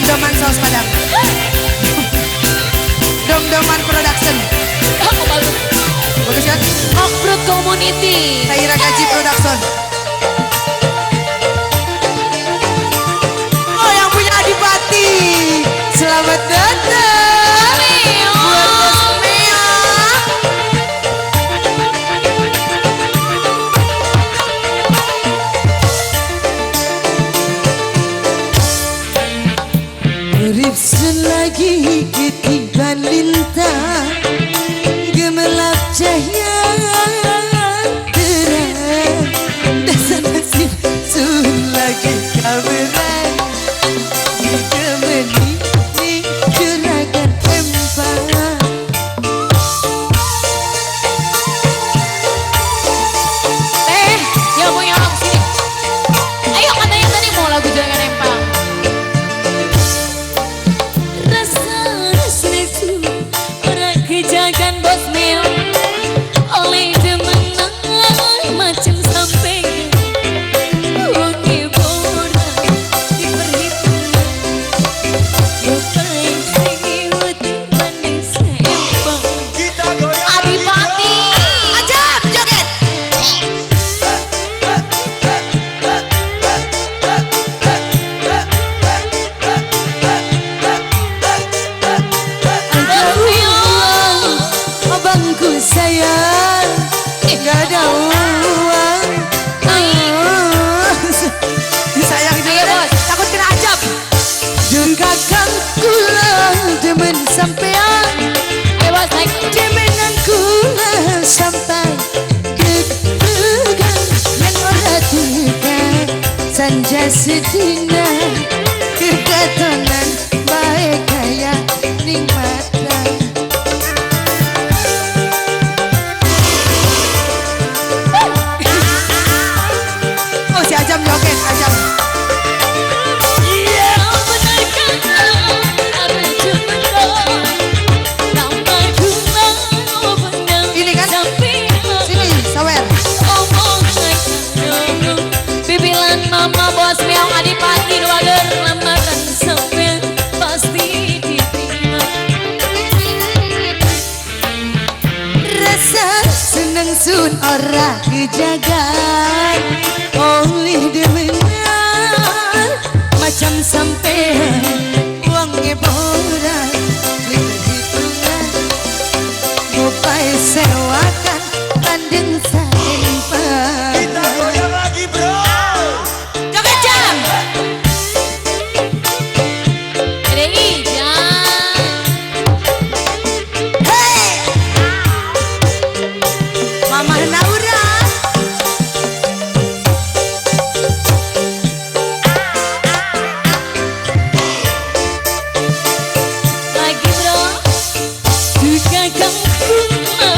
Dom-doman saus padang. Dom-doman production. Aku bagus. Bagus kan? Okrut Community. Taira Gaji Production. Oh, yang punya Adipati. Selamat datang. Buat Bos Mea. Urip selagi ketiban lintang, gemerlap cahaya terang. Dasar nasib sun lagi kaberan, ditemani ning juragan empang. Yang punya orang sini. Ayo katanya tadi mau lagu Juragan Empang. Kejagan Bos Mil oleh demenan macam sampai wonge ora diperhitungkan bukan sing wedi manis empang. Kita goyang Adipati Ajab joget. Bos Mil. Abangku sayang, gak ada uang. Sayang juga Ayo, deh. Bos. Takut kena ajab. Juga kang kula demen sampean, Ayo Bos naik. demenan kula sampai deg-degan yang ora tiba sanja sedina kekatonan bae kaya ning mata. Oh, si Ajam joget, Ajam. Ini kan? Sini, sawer. Bibilan mama Bos Meong Adipati Wager lamaran sampean pasti diterima. Rasa seneng sun ora kejagan oleh demenan macam sampean wonge ora diperhitungan ngupai sewakan bandeng saempang. Kita goyang lagi bro. Joget jam. Ada Ijang. Hey, Mama Naura. Lagi bro. Juga kang kula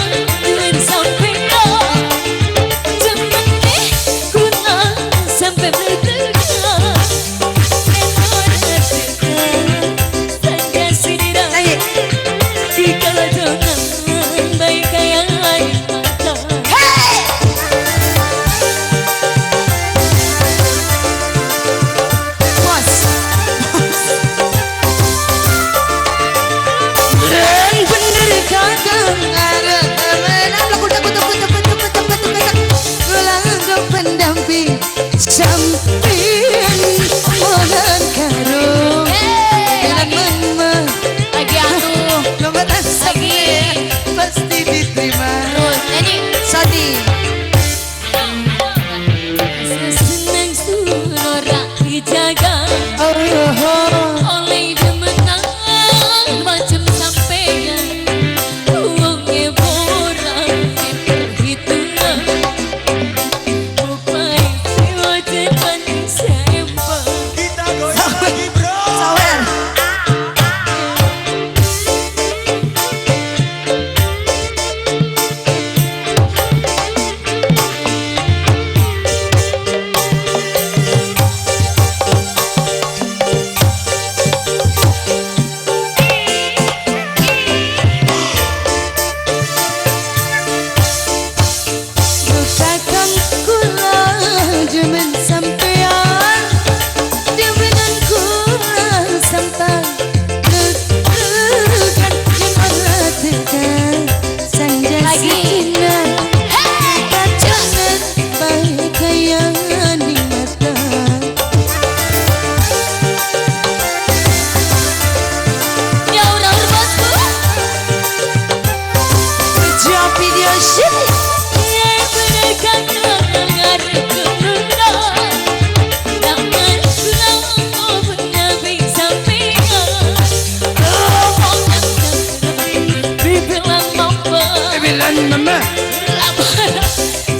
lagi.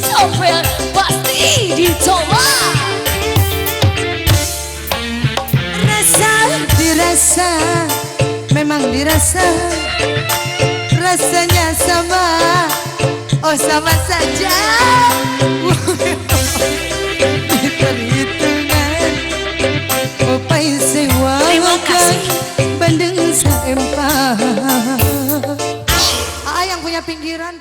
Sampai pasti ditolak. Rasa dirasa, memang dirasa, rasanya sama, oh sama saja. Perhitungan, opai sewa. Terima kasih. Bandeng saempah. Yang punya pinggiran.